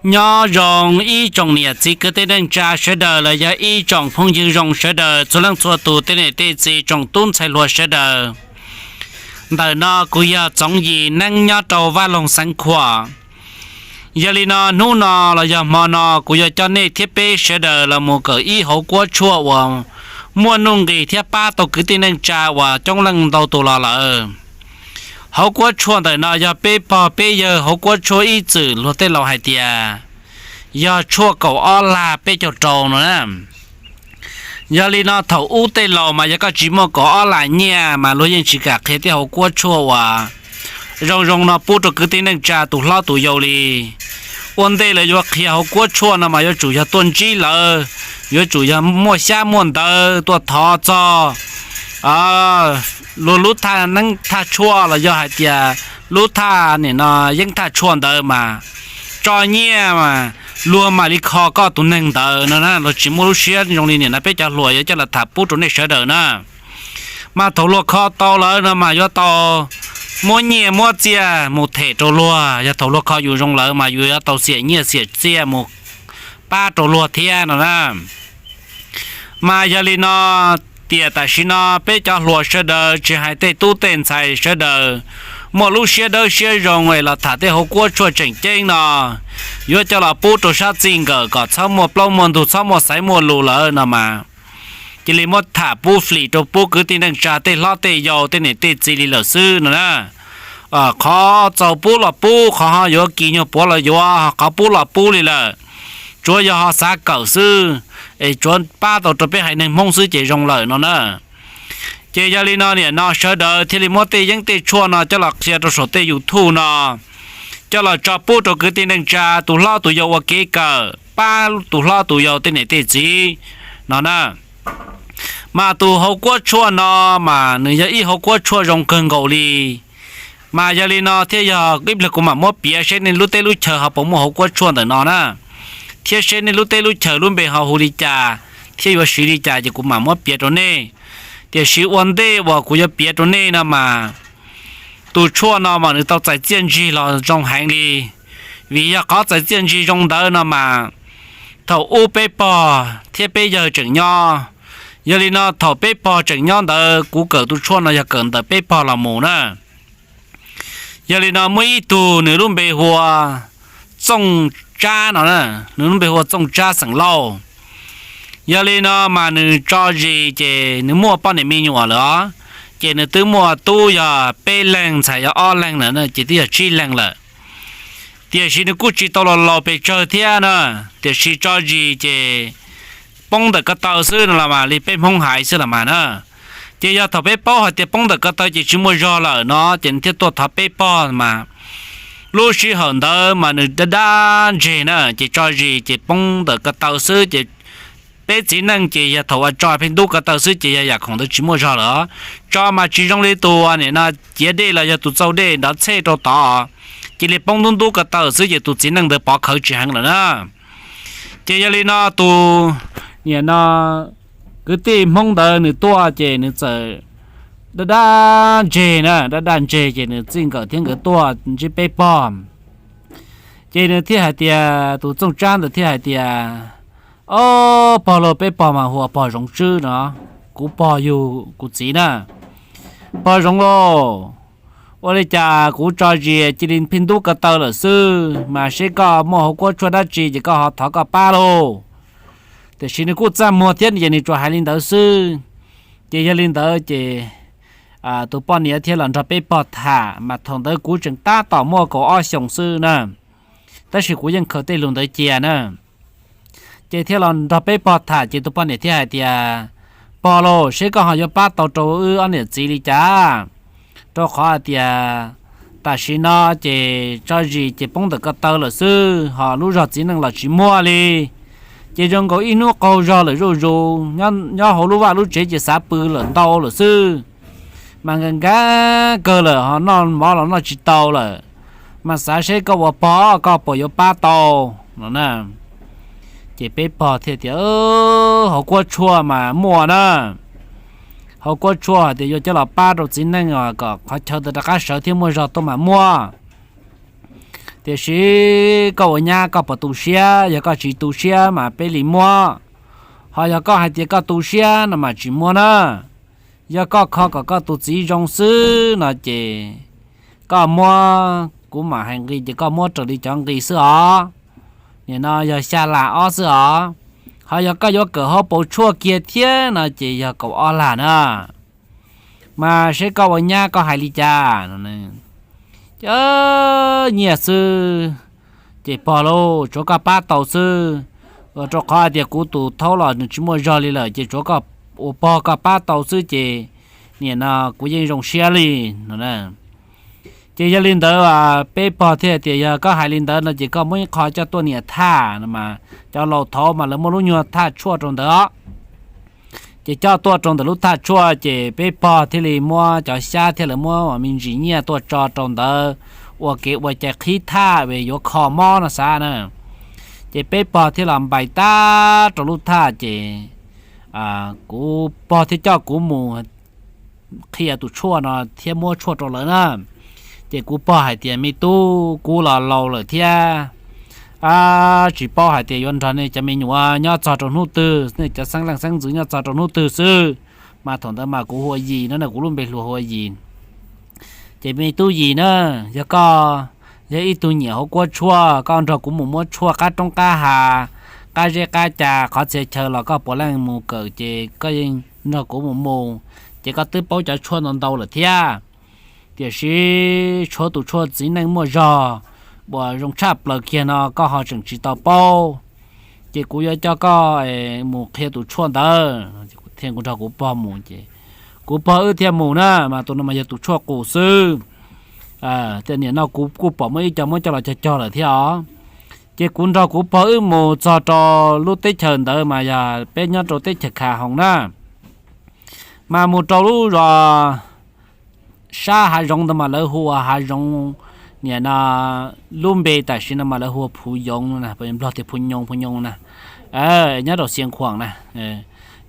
Nyob zoo ib tsoom niam txiv kwv tij neej tsa sawv daws los yog ib tsoom phooj ywg zoo sawv daws txhua leej txhua tus tej niam tej txiv tsoom tub ntxhais hluas sawv daws. Ntawm no kuv yog Txoov Yim neeb nyob rau Vaj Loog Xeev Khuam. Yog li no hnub no los yog hmo no kuv yuav coj nej thiab peb sawv daws los mus kawm ib hauv kuab tshuaj uas muaj nuj nqis thiab pab tau kwv tij neej tsa uas coob leej ntau tus los lawm. Hauv kuab tshuaj ntawm no yog peb pog peb yawg hauv kuab tshuaj ib txwm luag tej laus hais tias yog tshuaj kaum ob lag peb caug rau no na. Yog li no thaum ub tej laus mas yog koj tsis muaj kaum ob lag nyiaj mas luag yeej tsis kam qhia tej hauv kuab tshuaj uas zoo zoo no pub rau kwv tij neej tsa tus hlob tus yau li. Ua ntej lawv yuav qhia hauv kuab tshuaj no mas yuav tsum yog tuaj ntsib lawv, yuav tsum yog muaj xyab muaj ntawv tuaj thov txog luag lub thaj neeb thaj tshuaj los yog hais tias lub thaj nim no yeeb thaj tshuaj ntawd mas tso nyiaj mas luag mam li kho koj tus neeg ntawd no na. Luag tsis muaj lub siab zoo li nim no peb cov hluas yuav coj los tham pub rau nej sawv daws na. Mas thaum luag kho tau lawm no mas yuav tau muab nyiaj muab txiaj mus them rau luag, yog thaum luag kho yus zoo lawm mas yus yuav tau xiam nyiaj xiam txiaj mus pab rau luag thiab no na. Mas yog li no, tiam tam sim no peb cov hluas sawv daws tsis hais tej tub tej ntxhais sawv daws muaj lub siab dawb siab zoo es los tham tej hauv kuab tshuaj tseem ceeb no, yuav coj los pub rau sab txij nkawm kom txhob muaj plaub muaj ntug txhob muaj xaiv muaj lus lawm no mas cia li muab tham pub flim rau pub kwv tij neej tsa tej hlob tej yau tej niam tej txiv li lawm xwb no na. Qhov txaus pub los pub, qhov ho yuav kis nyuag puav los yuav, qhov pub los pub li lawm. Tsuav yog ho xav kawm xwb, es tsuav pab tau rau peb haiv neeg Hmoob xwb ces zoo lawm no na. Ces yog li no nim no sawv daws thiaj li muab tej yeeb tej tshuaj no coj los qhia rau saum tej YouTube no, coj los tso pub rau kwv tij neej tsa tus hlob tus yau ua kev kawm, pab tus hlob tus yau tej niam tej txiv no na. Mas tus hauv kuab tshuaj no mas nws yog ib hauv kuab tshuaj zoo kawg nkaus li. Mas yog li no thiaj yog ib pliag kuv mam muab piav seb nej lub teb lub chaw ho puas muaj hauv kuab tshuaj ntawm no na, thiab seb nej lub teb lub chaw lub npe ho hu li cas thiab yuav siv li cas ces kuv mam muab piav rau nej. Tiam sis ua ntej uas kuv yuav piav rau nej no mas, tus tshuaj no mas nws tau txais txiaj ntsig los zoo heev li. Vim yog qhov txais txiaj ntsig zoo ntawd no mas, thaum ub peb pog thiab peb yawg tseem nyob. Yog li no thaum peb pog tseem nyob ntawd kuv kawm tus tshuaj no yog kawm ntawm peb pog los mus na. Yog li no muaj ib tug nws lub npe hu ua Txooj Tsab no, nws lub npe hu ua Txooj Tsab xeem Lauj. Yog li no mas nws tso zis ces nws muaj poj niam me nyuam lawm os, ces nws twb muaj tub yog peb leeg ntxhais yog ob leeg lawm ces twb yog tsib leeg lawm. Tiam sis nws kuj tsis tau los laus pes tsawg thiab na, tiam sis tso zis ces poob ntawm ko taw xwb no los mas li peb Hmoob hais xwb los mas na. Ces yog thaum peb paub hais tias poob ntawm ko taw ces tsis muaj zog lawm no ces nws thiaj tuaj thov peb pog mas, lub sij hawm ntawd mas nws dab dab ntseg na, ces tso zis ces poob ntawm ko taw xwb ces peb txiv neej ces yog thaum uas tso pheej ntub ko taw xwb ces yog yam khoom ntawd tsis muaj zog lawm. Tso mas tsis zoo li tus nim no ciav dej los yog tus txaus dej nrov txhej rau tod, cia li poob ntub ntub ko taw xwb ces tus txiv neej ntawd pov khawv tsis heev lawm na. Ces yog li no tus nim no kwv tij Hmoob ntawd nws tuaj ces nws txawm dab dab ntseg na, dab dab ntseg ces nws txij nkawm thiab nkawd tuaj ntsib peb pog. Ces nws thiaj hais tias, tus Txooj Tsab ntawd thiaj hais tias, Ob pog lauj, peb pog mas hu ua pog Zoov Tswb no, kuv pog yug kuv txiv na. Pog Zoov lauj, ua li cas kuv tso zis cia li pheej ntub ko taw lawm xwb, mas seb koj muaj hauv kuab tshuaj dab tsi ces koj ho thov koj pab lauj. Tiam sis nws kuj txaj muag thiab ces nws tsuas hais li ntawd xwb. Ces yog li ntawd ces tus poj niam thiaj los nrog peb pog tham, mas thaum ntawd kuv tseem tab tom muaj kaum ob xyoos xwb na, tab sis kuv yeej khaws tej lus ntawd cia na. Ces thiaj los nrog peb pog tham ces tus poj niam thiaj hais tias, Pog lauj, seb koj ho yuav pab tau rau wb ob niam txiv li cas? Rau qhov hais tias tam sim no ces tso zis ces poob ntawm ko taw lawm xwb, ho lub zog txiv neej los tsis muaj li. Ces zoo nkaus ib hnub qaug zog lawm zuj zus, nyob hauv lub vaj lub tsev ces xav pw lawm ntau lawm xwb. Mas nkees nkees kawg lawm ho noj mov los noj tsis tau lawm. Mas xav seb koj ua pog koj puas yuav pab tau no na. Ces peb pog thiaj tias, Hauv kuab tshuaj mas muaj na. Hauv kuab tshuaj hais tias yuav coj los pab rau txiv neej kom qhov chaw ntawd rov qab sawv thiab muaj zog tuaj mas muaj. Tiam sis koj ua nyab koj puas tu siab? Yog koj tsis tu siab mas peb li muab, ho yog koj hais tias koj tu siab no mas tsis muab na. Yog koj kho kom koj tus txiv zoo xwb no ces koj muab, kuv mam hais nqi ces koj muab raws li cov nqi xwb os. Nim no yog xya las ob xwb os. Ho yog koj yuav kawm hauv paus tshuaj kiag thiab no ces yog kaum ob las na. Mas seb koj ua nyab koj hais li cas? Nyiaj xwb ces pog lauj, tsuav koj pab tau xwb, rau qhov hais tias kuv tus thaub los nws tsis muaj zog li lawm ces tsuav koj ua pog koj pab tau xwb ces nim no kuv yeej zoo siab li no. Ces yog li ntawd peb pog thiaj tias yog koj hais li ntawd no ces koj muab ib qho coj tuaj niam thaj no mas cov laus thaud mas lawv muaj lub nyuag thaj tshuaj rau ntawd os. Ces coj tuaj rau ntawm lub thaj tshuaj ces peb pog thiaj li muab cov xyab thiab lawv muab me ntsis nyiaj tuaj tso rau ntawd ua kev ua cai qhib thaj es yuav kho mob no xav na. Ces peb pog thiaj los npais tab rau lub thaj ces kuv pog thiaj coj kuv mus qhia tus tshuaj no thiab muab tshuaj rau lawv na. Ces kuv pog hais tias me tub, kuv los laus lawm thiab tsis paub hais tias yuav nrog nej cov me nyuam nyob txog rau hnub twg, nej cov xeeb leej xeeb ntxwv nyob txog rau hnub twg xwb. Mas thaum ntawd mas kuv hu ua Yis na, kuv lub npe hlua hu ua Yis. Ces me tub Yis na, yog koj yog ib tug nyiam hauv kuab tshuaj, koj nrog kuv mus muab tshuaj qab roob qab hav, qab zeb qab ca, qhov txhia chaw los koj puav leej mus kawm ces koj yeej nrog kuv mus mus, ces koj twb paub cov tshuaj ntau ntau lawm thiab. Tiam sis tshuav tus tshuaj txiv neej muaj zog uas zoo tshaj plaws kiag no koj ho tseem tsis tau paub. Ces kuv yuav coj koj mus qhia tus tshuaj ntawd. Thiaj kuv nrog kuv pog mus ces kuv pog wb thiaj mus na, mas tus no mas yog tus tshuaj qus xwb. Tias nim no kuv kuj pom muaj ib co muab coj los cog cog lawm thiab os. Ces kuv nrog kuv pog wb mus txog rau lub teb chaws ntawd mas yog peb nyob rau teb chaws Kha Hoos na. Mas mus rau lub zos sab hav zoov ntawd mas lawv hu ua hav zoov, nim no lub npe tam sim no mas lawv hu ua Phuv Yoov na, Nplog tias Phuv Nyoos, Phuv Nyoos na, nyob rau Xia Khuam na.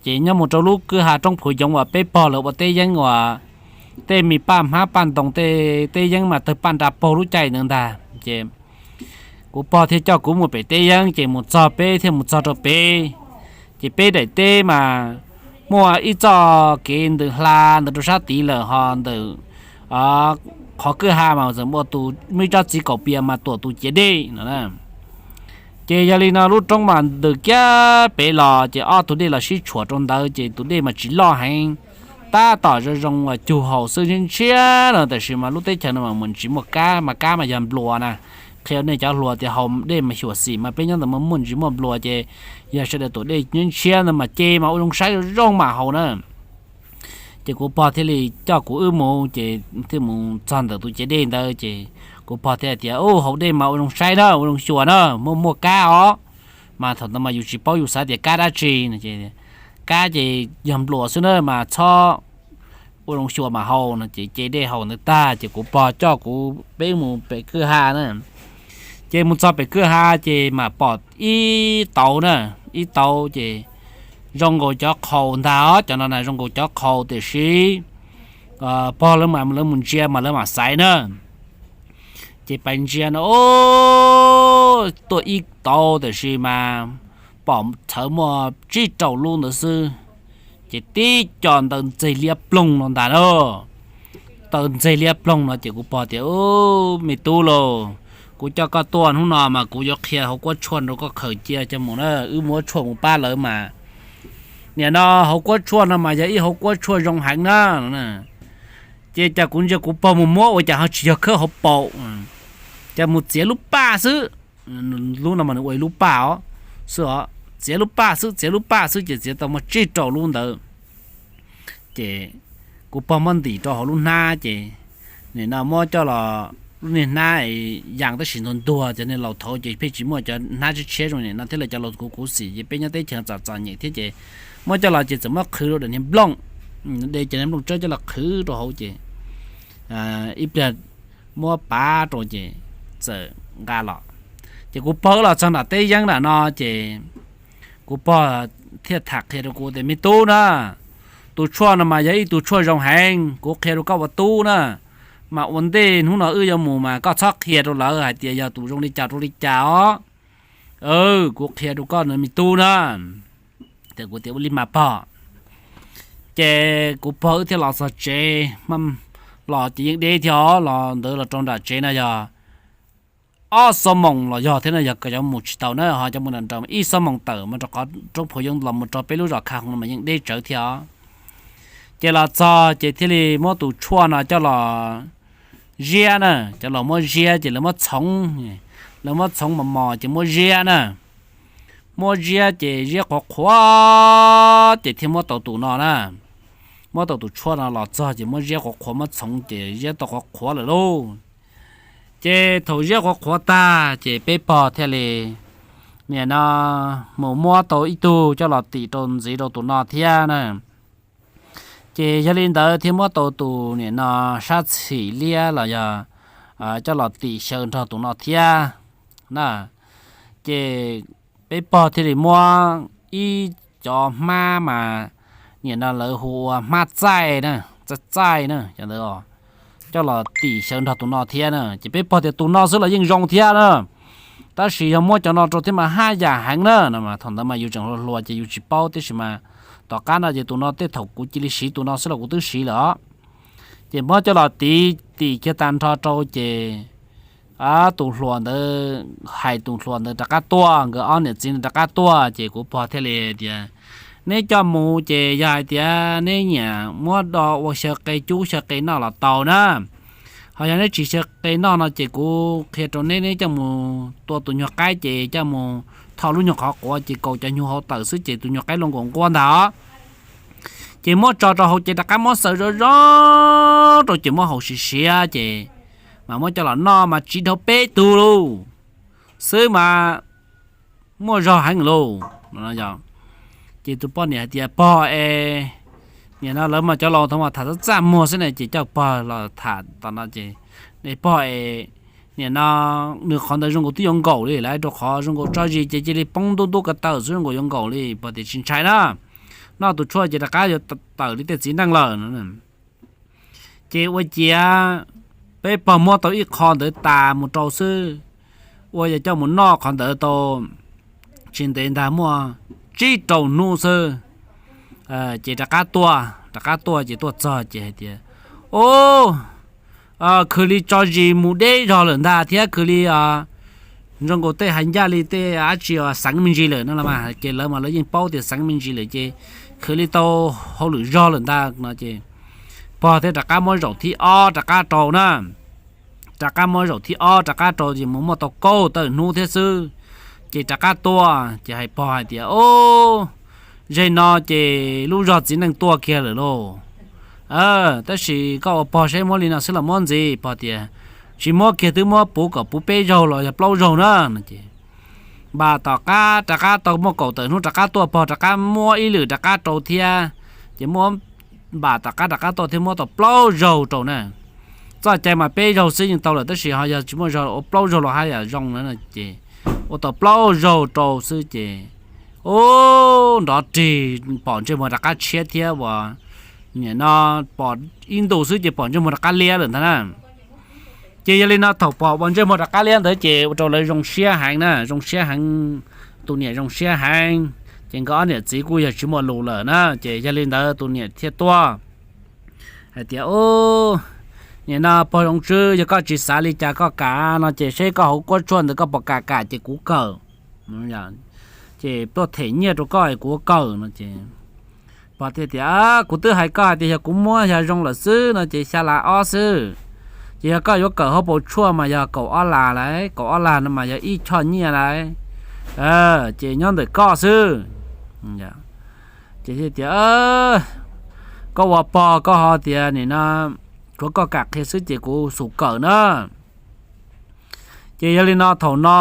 Ces nyob mus rau lub kwj ha roob Phuv Yoov uas peb pog lawv ua teb yeeb uas tej me paj hmab paj ntoo tej teb yeeb mas tawg paj nra paug lub caij ntawd ntag. Ces kuv pog thiaj coj kuv mus pem teb yeeb ces mus txog peb thiaj mus txog rau pem. Ces peb daim teb mas muaj ib txoj kev ntws hla ntawd rau sab tid lawm ho ntawm qhov kwj ha mas txawm muaj tus muaj ib tsob txiv kaum pias mas tuam tus ciav dej no. Ces yog li no lub roob mas ntws kiag pem los ces ob tug dej los sib tshuam rau ntawd ces tus dej mas tsis loj heev, tab tom zoo zoo uas cug haus xwb ntshiab ntshiab no, tiam sis mas lub teb chaws no mas mus tsis muaj kab, mas kab mas yog npluas na. Qhia nej cov hluas tias haus dej mas xyuam xim mas peb nyob ntawd mas muaj ntsis muaj npluas ces yog sawv daws tuam dej ntshiab ntshiab ntawd mas ce mas ua zoo saib zoo mas haus na. Ces kuv pog thiaj li coj kuv wb mus ces thiaj mus txog ntawm tus ciav dej ntawd ces kuv pog thiaj tias, Ub, haus dej mas ua zoo saib na, ua zoo xyuas na, muaj muaj kab os. Mas thaum ntawd mas yus tsis paub, yus xav tias kab dab tsi no ces, Kab ces yog npluas xwb na mas txhob ua zoo xyuas mas haus no ces ce dej haus ntawd tag ces kuv pog coj kuv peb mus pem kwj ha na. Ces mus txog pem kwj ha ces mam pom ib tauv na, ib tauv ces zoo nkaus cov qhaus ntag os, cov no na zoo nkaus cov qhaus tiam sis pog lawv mas lawv mus ntsia mas lawv mam xaiv na. Ces pais ntsia no, o, tuaj ib tauv tiam sis mas pom txhawv muaj tsib rau lub ntawd xwb, ces tib co ntaws ntxeg liab ploog no ntag na. Ntaws ntxeg liab ploog no ces kuv pog tias, Ub, me tub lauj, kuv coj koj tuaj hnub no mas kuv yuav qhia hauv kuab tshuaj rau koj khaws cia coj mus na, wb muab tshuaj mus pab lawv mas. Nim no hauv kuab tshuaj no mas yog ib hauv kuab tshuaj zoo heev na. Ces cas kuv ntsia kuv pog mus muab ua cas ho tsis yog khawb hauv paus, cas mus txiav lub paj xwb. Lub no mas nws ua ib lub paj os, xwb os, txiav lub paj xwb, txiav lub paj xwb ces txiav tau muaj tsib rau lub ntawd. Ces kuv pog muab ntim rau hauv lub hnab ces nim no muab coj los, lub niag hnab yas tab sis ntuag ntuag, cov niag laus thaud ces pheej tsis muaj cov hnab tshiab tshiab zoo nim no thiab, lawv cov laus kuv khuv xim ces peb nyob teb chaws txom txom nyem thiab ces muab coj los ces txawm muab qhwv rau daim niag nplooj, de cov niag nplooj tsawb coj los qhwv rau hauv ces ib pliag muab pav rau ces txawm nqa los. Ces kuv pog wb los txog nram teb yeeb nram no ces kuv pog thiaj tham qhia rau kuv tias, Me tub na, tus tshuaj no mas yog ib tug tshuaj zoo heev, kuv qhia rau koj ua tub na, mas ua ntej hnub no wb yuav mus mas koj txhob qhia rau lawv hais tias yog tus zoo li cas rau li cas os. Kuv qhia rau koj no me tub na. Ces kuv tias ua li mas pog. Ces kuv pog wb thiaj los txog tsev, los ces yeej deb thiab os, los ntawd los rau nram tsev no yog ob xuab moos los yog thiab no, yog cov mus tsis tau na ho cov mus nram nraud ib xuab moos tawm mus rau qhov roob Phuv Yoov los mus rau peb lub zos Kha Hoov no mas yeej deb tsawv thiab os. Ces los txog ces thiaj li muab tus tshuaj no coj los ziab na, coj los muab ziab ces lawv muab txhoov, lawv muab txhoov mos mos ces muab ziab na. Muab ziab ces ziab qhuav qhuav ces thiaj muab tau tus no na. Muab tau tus tshuaj no los txog ces muab ziab qhuav qhuav muab txhoov ces ziab tau qhuav qhuav lawm lauj. Ces thaum ziab qhuav qhuav tag ces peb pog thiaj li nim no mus muab tau ib tug coj los tim rau ntxiv rau tus no thiab na. Ces yog li ntawd thiaj muab tau tus nim no sab txhim liab los yog coj los tim xyaw nrog tus no thiab na. Ces peb pog thiaj li muab ib cov hmab mas nim no lawv hu ua hmab txaij na, txaij txaij na, cov ntawd coj los tim xyaw nrog tus no thiab na. Ces peb pog tias tus no xwb los yeej zoo thiab na, tab sis yog muab cov no rau thiab mas haj yam heev na no. Thaum ntawd mas yus tseem hluas hluas ces yus tsis paub, tiam sis mas tom qab no ces tus no tej thaum kuv cia li siv tus no xwb los kuv twb siv lawm os. Ces muab coj los tim tim kiag tag nrho rau ces tus hluas ntawd, hais tus hluas ntawd rov qab tuaj, nkawd ob niam txiv ntawd rov qab tuaj ces kuv pog thiaj li tias, neb coj mus ces yog hais tias neb nyiam muab do ua xyaw qe cub xyaw qe noj los tau na. Ho yog neb tsis xyaw qe noj no ces kuv qhia rau neb, neb coj mus tua tus nyuag qaib ces coj mus tho lub nyuag qhov quav ces kaus cov nyuag hauv tawm xwb ces tus nyuag qaib luaj nkaus nquab ntag os. Ces muab tso rau hauv ces rov qab muab xaws zoj zoj rau ces muab haus siav siav ces mas muab coj los noj mas tsiv dhau peb tug lauj, xwb mas muaj zog heev lauj. Ces tus poj niam hais tias, pog es, nim no lawv mas cov laus thaum mas tham txaj txaj muag xwb ne, ces coj pog los tham tom no ces, pog es, nim no nws qhov ntawd zoo nkaus twb yuav nkaum li lawm, rau qhov zoo nkaus tso zis ces cia li poob ntub ntub ko taw xwb, zoo nkaus yuav nkaum li. Pog tias tsis ntshai na, noj tus tshuaj ces rov qab yuav tawm li tej txiv neej lawm. Ces ua ciav peb pog muab tau ib qho ntawd tas mus rau xwb, ua yog coj mus noj qhov ntawd tau tsis ntev ntag, muaj tsib rau hnub xwb, ces rov qab tuaj, rov qab tuaj ces tuaj txog ces hais tias, o, khwv li tso zis mus deb zog lawm ntag thiab khwv li zoo nkaus tej hais ncaj li tej dab tsi xeev me ntsis lawm no los mas, ces lawv mas lawv yeej paub tias xeev me ntsis lawm ces khwv li tau hauj lwm zog lawm ntag no ces pog thiaj rov qab muab zaum thib ob rov qab rau na. Rov qab muab zaum thib ob rov qab rau ces mus muaj tau kaum tawm hnub thiab xwb, ces rov qab tuaj ces hais pog hais tias, o, zeg no ces lub zog txiv neej tuaj kiag lawm lauj. Tab sis koj ua pog saib muab li no xwb los muab ntxiv. Pog tias, tsis muab kiag, twb muab puv kom puv peb zaug los yog plaub zaug na no ces npam tom qab rov qab tau muaj kaum tawm hnub rov qab tuaj, pog rov qab muab ib lwm rov qab rau thiab, ces muab npam tom qab rov qab tuaj thiab muab tau plaub zaug rau na. Txoj cai mas peb zaug xwb yeej tau lawm, tab sis ho yog tsis muaj zog ua plaub zaug los haj yam zoo na ces ua tau plaub zaug rau xwb ces, u, nrov rig pom ntsej muag rov qab tshiab thiab uas nim no pom ib ntus xwb ces pom ntsej muag rov qab liab lawm ntag na. Ces yog li no thaum pom uas ntsej muag rov qab liab ntawd ces ua rau lawv zoo siab heev na, zoo siab heev, tus niam zoo siab heev, ces nkawd ob niam txiv kuj yog tsis muaj lus lawm na. Ces yog li ntawd tus niam thiaj tuaj hais tias, u, nim no pog Zoov Tswb, yog koj tsis xav li cas koj kam no ces seb koj hauv kuab tshuaj ntawd koj puas kam kam ces kuv kawm, ces tuaj them nyiaj rau koj kuv kawm no ces pog thiaj tias, kuv twb hais koj hais tias yog kuv muab yog zoo lawm xwb no ces xya las ob xwb, ces yog koj yuav kawm hauv paus tshuaj mas yog kaum ob las lauj, kaum ob las no mas yog ib choj nyiaj lauj, ces nyob ntawm koj xwb. Ces thiaj tias, koj ua pog koj ho tias nim no tsuav koj kam qhia xwb ces kuv xub kawm na. Ces yog li no thaum no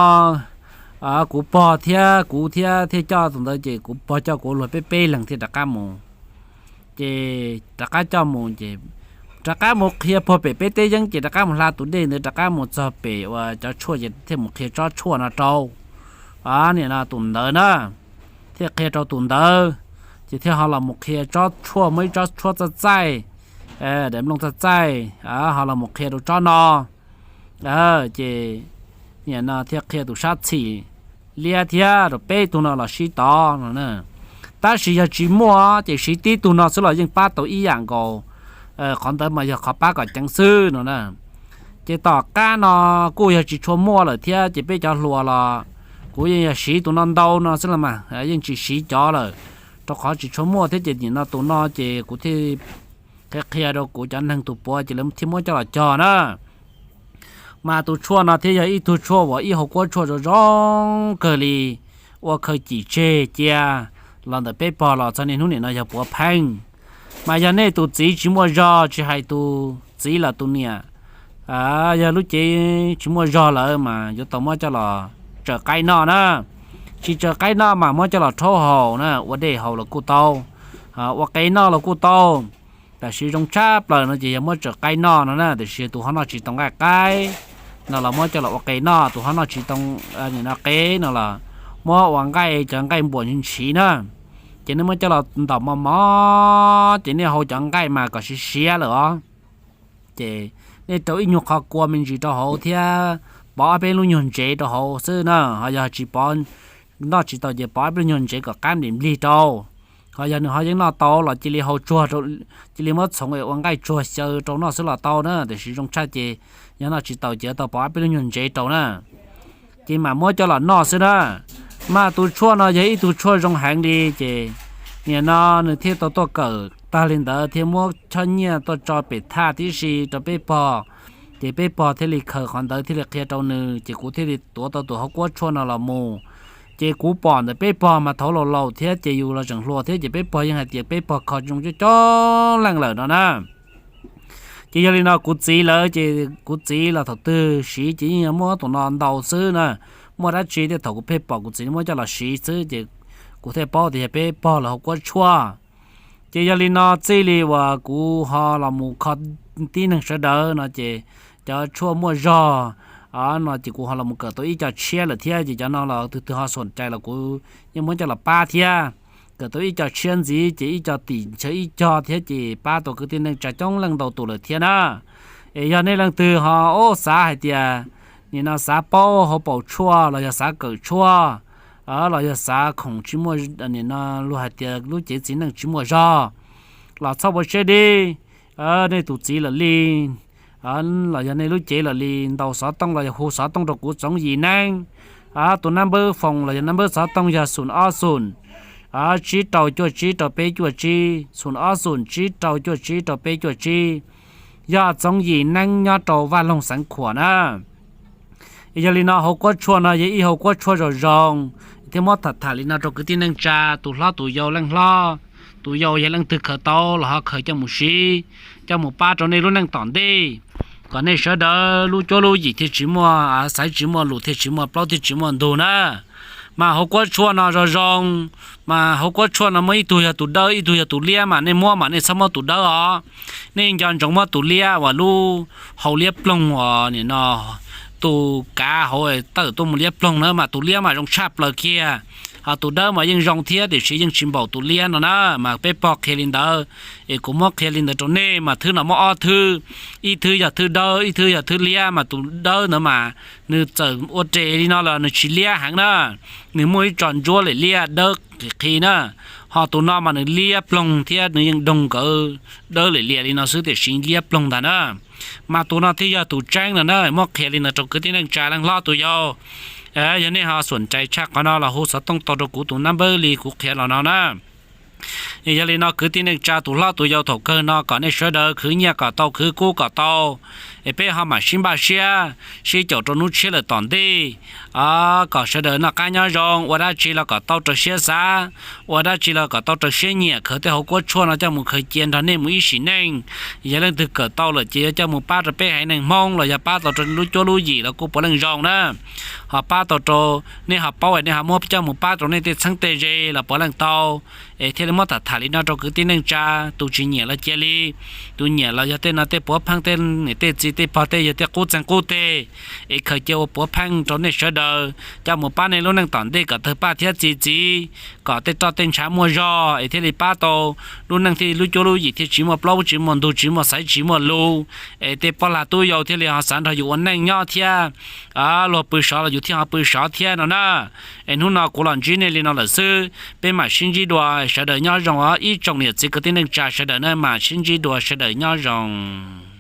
kuv pog thiab kuv thiab thiaj coj tus ntawd ces kuv pog coj kuv luag peb peb leeg thiaj rov qab mus. Ces rov qab coj mus ces rov qab mus qhia puag pem peb teb yeeb ces rov qab mus hla tus dej ntawd rov qab mus txog pem uas cov tshuaj ces thiaj mus qhia tsob tshuaj no rau, nim no tus ntawd na, thiaj qhia rau tus ntawd, ces thiaj ho los mus qhia tsob tshuaj, muaj ib tsob tshuaj txaij txaij, daim nplooj txaij txaij ho los mus qhia rau tsob no. Ces nim no thiaj qhia tus sab txhim liab thiab rau peb tug no los sib tod no na. Tab sis yog tsis muaj ces siv tib tug no xwb los yeej pab tau ib yam nkaus. Qhov ntawd mas yog qhov pab kom ceev xwb no na. Ces tom qab no kuj yog tsis tshua muaj lawm thiab ces peb cov hluas los kuv yeej yog siv tus no ntau no xwb los mas yeej tsis siv cov lawm, rau qhov tsis tshua muaj thiab ces nim no tus no ces kuv thiaj qhia qhia rau kuv cov neeg tus puav ces lawv thiaj muab coj los cog na. Mas tus tshuaj no thiaj yog ib tug tshuaj uas ib hauv kuab tshuaj zoo zoo kawg li, ua khaws cim tseg cia los ntawm peb pog los txog niaj hnub nim no yog puav pheej. Mas yog nej tus txiv tsis muaj zog, tsis hais tus txiv los tus niam, yog lub cev tsis muaj zog lawm mas yuav tau muab coj los tsaws qaib noj na. Tsis tsaws qaib noj mas muab coj los rhaub haus na, ua dej haus los kuj tau, ua qe noj los kuj tau. Tab sis zoo tshaj plaws no ces yog muab tsaws qaib noj no na, tiam sis tus ho noj tsis tau nqaij qaib no los muab coj los ua qe noj, tus ho noj tsis tau nim no qe no los muab ua nqaij, cov nqaij npuas ntshiv na. Ces nej muab coj los ntaus mos mos ces nej haus cov nqaij mas kom siav siav lawm os. Ces nej rau ib nyuag qho kua me ntsis rau hauv thiab pov ob peb lub nyuag ntsev rau hauv xwb na, ho yog tsis pov, noj tsis tau ces pov ob peb lub nyuag ntsev kom qab nplim nplig rau. Ho yog nws ho yeej noj tau los cia li haus tsuag, cia li muab txhoov ua nqaij tsuag xyaw rau noj xwb los tau na, tiam sis zoo tshaj ces yog noj tsis tau ces yuav tau pov ob peb lub nyuag ntsev rau na. Ces mam muab coj los noj xwb na. Mas tus tshuaj no yog ib tug tshuaj zoo heev li ces nim no nws thiaj tau tuaj kawm tag li ntawd thiaj muab choj nyiaj tuaj tso pem thaj tib si rau peb pog. Ces peb pog thiaj li khaws qhov ntawd thiaj li qhia rau nws ces kuv thiaj li tuav tau tus hauv kuab tshuaj no los mus. Ces kuv pom ntawm peb pog mas thaum laus laus thiab ces yus los tseem hluas thiab ces peb pog yeej hais tias peb pog kho zoo coob coob leej lawm no na. Ces yog li no kuv txiv lawv ces kuv txiv los thaum twg siv ces yeej yog muab tus no ntau xwb na. Muaj dab tsi tej thaum kuv pheej pom kuv txiv muab coj los siv xwb ces kuv thiaj paub tias yog peb pog los hauv kuab tshuaj. Ces yog li no txij li uas kuv ho los mus kho tib neeg sawv daws no ces cov tshuaj muaj zog no ces kuv ho los mus kawm tau ib co tshiab lawm thiab ces cov no los tus twg ho xuam cai los kuv yeej muab coj los pab thiab. Kawm tau ib co tshiab ntxiv ces ib co tim ntshe ib co thiab ces pab tau kwv tij neej tsa coob leej ntau tus lawm thiab na. Es yog nej leej twg ho ub xav hais tias nim no xav paub hauv paus tshuaj los yog xav kawm tshuaj los yog xav khoom tsis muaj, nim no luag hais tias lub cev txiv neej tsis muaj zog los txhob ua siab deb. Nej tus txiv lawm li los yog nej lub cev lawm li ntaus xov tooj los yog hu xov tooj rau kuv Txoov Yim Neeb. Tus nab npawb foos los yog nab npawb xov tooj yog xoom ob xoom tsib rau cuaj tsib rau peb cuaj tsib, xoom ob xoom tsib rau cuaj tsib rau peb cuaj tsib. Yog Txoov Yim Neeb nyob rau Vaj Loog Xeev Khuam na. Yog li no hauv kuab tshuaj no yog ib hauv kuab tshuaj zoo zoo, thiaj muab tham tham li no rau kwv tij neej tsa, tus hlob tus yau leej hlob, tus yau yog leej twg khaws tau los ho khaws coj mus siv, coj mus pab rau nej lub neej tom ntej, kom nej sawv daws lub cuab lub yim thiaj tsis muaj, xaiv tsis muaj lus thiaj tsis muaj plaub thiaj tsis muaj ntug na. Mas hauv kuab tshuaj no zoo zoo, mas hauv kuab tshuaj no muaj ib tug yog tus dawb ib tug yog tus liab mas nej muab mas nej txhob muab tus dawb os. Nej nco ntsoov muab tus liab uas lub hau liab ploog uas nim no tus kav hauv tawm tuaj mus liab ploog na mas tus liab mas zoo tshaj plaws kiag. Ho tus dawb mas yeej zoo thiab tiam sis yeej tsis npaum tus liab no na. Mas peb pog qhia li ntawd, es kuv muab qhia li ntawd rau nej mas thwb no muab ob thwb, ib thwb yog thwb dawb ib thwb yog thwb liab mas tus dawb ntawd mas nws txawm ua res li no los nws tsis liab heev na, nws muaj ib tso ntsuab lem liab dawb qhis qhi na. Ho tus no mas nws liab ploog thiab nws yeej doog nkawd dawb lem lias li no xwb tiam sis liab ploog ntag na. Mas tus no thiaj yog tus tseeb no na, muab qhia li ntawd rau kwv tij neej tsa leej hlob tus yau. Yog nej ho xuam rais tshaj qhov no los hu xov tooj tau rau kuv tus nab npawb li kuv qhia los no na. Yog li no kwv tij neej tsa tus hlob tus yau thaum kawg no kom nej sawv daws khwv nyiaj kom tau khwv kub kom tau, es peb ho mam sib npaj siab sib caum rau hnub tshiab lawm tom ntej. Kom sawv daws noj qab nyob zoo, ua dab tsi los kom tau raws siab xav, ua dab tsi los kom tau raws siab nyiam, khaws tej hauv kuab tshuaj no coj mus khaws cia nrog nej mus ib sim neej. Yog leej twg kawm tau lawm ces yuav coj mus pab rau peb haiv neeg Hmoob los yog pab tau rau lub cuab lub yim los kuj puav leej zoo na. Ho pab tau rau nej ho paub es nej ho muab coj mus pab rau nej tej txheeb tej ze los puav leej tau. Es thiaj li muab tham tham li no rau kwv tij neej tsa, tus tsis nyiam los cia li, tus nyiam los yog tej no tej puav pheej tej niam tej txiv tej pog tej yawg tej qub txeeg qub teg, es khaws cia ua puav pheej rau nej sawv daws coj mus pab nej lub neej tom ntej kom tawg paj thiab txi txiv, kom tej roj tej ntshav muaj zog es thiaj li pab tau lub neej thiaj li lub cuab lub yim thiaj tsis muaj plaub tsis muaj ntug tsis muaj xaiv tsis muaj lus, es tej poj lag tub yau thiaj li ho xav nrog yus ua neej nyob thiab, luag pw sov los yus thiaj ho pw sov thiab no na. Es hnub no kuv los ntsib nej li no lawm xwb, peb mam sib ntsib dua, sawv daws nyob zoo os ib tsoom niam txiv kwv tij neej tsa sawv daws na, mam sib ntsib dua, sawv daws nyob zoo.